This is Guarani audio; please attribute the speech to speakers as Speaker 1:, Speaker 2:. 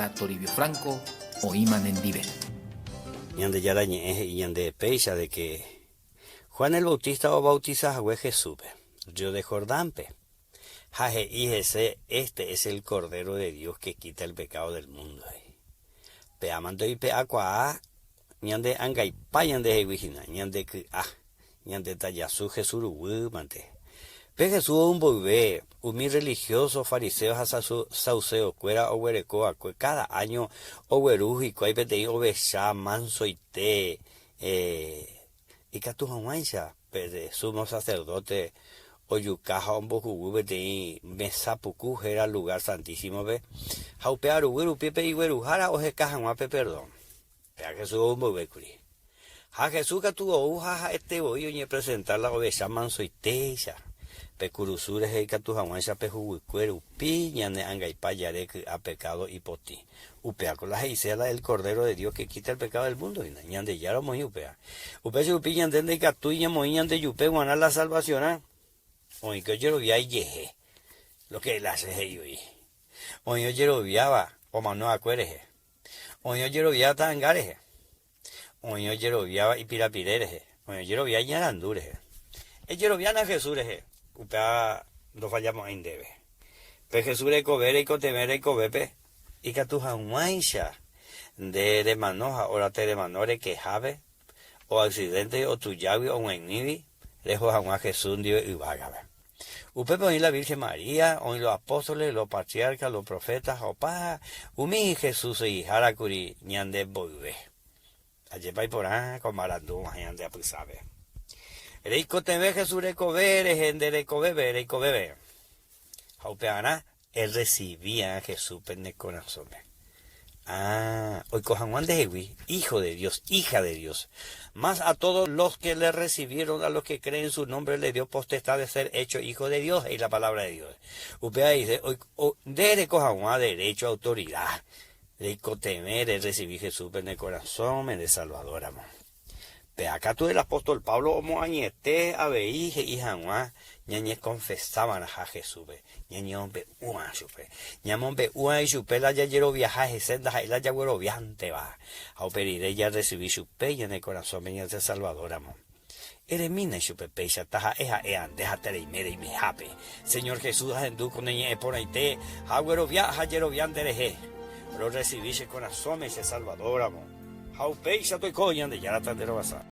Speaker 1: Mbo'ehára Toribio Franco oĩma nendive.
Speaker 2: Ñandejára Ñe'ẽ he'i ñande péicha de que Juan el Bautista obautiza hague Jesúspe, río de Jordánpe, ha he'i hese Este es el Cordero de Dios que quita el pecado del mundo, he'i. Péamante oipe'akuaa ñande angaipa ñandehegui hína, ñande ky'a. Ñande tajasu Jesús ruguy mante. Pe Jesús ou mboyve, umi religioso, fariseo ha sauceo kuéra oguereko va'ekue cada año ogueru hikuái peteĩ ovecha mansoite ikatu hag̃uáicha pe sumo sacerdote ojuka ha ombohuguy peteĩ mesa puku héra Lugar Santísimo-pe, ha upéva ruguy rupi pe igueruhára oheka hag̃ua pe perdón. Péa Jesús ou mboyve kuri. Ha Jesús katu ou ha ha'ete voi oñepresenta la ovecha mansoitéicha, pe kurusu rehe ikatu haguãicha pe huguykue rupi ñane angaipa jare ky'a pecado ipotĩ. Upéva ko la he'iséva la el Cordero de Dios que quita el pecado del mundo hína. Ñandejára omoĩ upéva. Upéicha rupi ñande ndaikatúi ñamoĩ ñandejupe guarã la salvaciorã. Oĩke ojerovia ijehe, lo que él hace he'i voi. Oĩ ojeroviáva omano va'ekue rehe. Oĩ ojeroviáva ta'anga rehe. Oĩ ojeroviáva ipirapire rehe. Oĩ ojeroviáva iñarandu rehe. Ejeroviána Jesús rehe, upéva ndofallamo'ãi ndéve. Pe Jesús rekove reikotevẽ reikovépe, ikatu hag̃uáicha nde remano ha óra teremano rekehápe, o accidente-gui o tujágui og̃uaig̃uígui reho hag̃ua Jesús ndive yvágape. Upépe oĩ la Virgen María, oĩ los apóstoles, los patriarcas, los profetas ha opa umi Jesús seguihára kuri ñande mboyve. Ajépa iporã ko marandu og̃uahẽ ñande apysápe. Reikotevẽ Jesús rekove rehe nde rekovépe reikovépe. Ha upearã Erresiví'arã Jesúspe ne korasõme. Ah, oiko hag̃ua ndehegui hijo de Dios, hija de Dios. Mas a todos los que le recibieron, a los que creen en su nombre, les dio potestad de ser hecho hijo de Dios, he'i la palabra de Dios. Upéva he'ise, nde ereko hag̃ua derecho, autoridad, reikotevẽ rerresivi Jesúspe ne korasõme nde Salvador ramo. Péa katu el apóstol Pablo omoañete avei he'i hag̃ua ñañekonfesava'erãha Jesúspe, ñañemombe'uva'erã chupe. Ñamombe'uva'erã ichupe la jajeroviaha hese ndaha'éi la jagueroviánteva, ha upe rire jarresivi chupe ñane korasõme ñande Salvador ramo. Eremína ichupe péicha taha'e ha'e ande ha tereime reimehápe. Señor Jesús ahendu ko ne ñe'ẽ porãite ha aguerovia ha ajerovia nderehe. Rorresivi che korasõme che Salvador ramo. Ha upéicha toiko Ñandejára tanderovasa.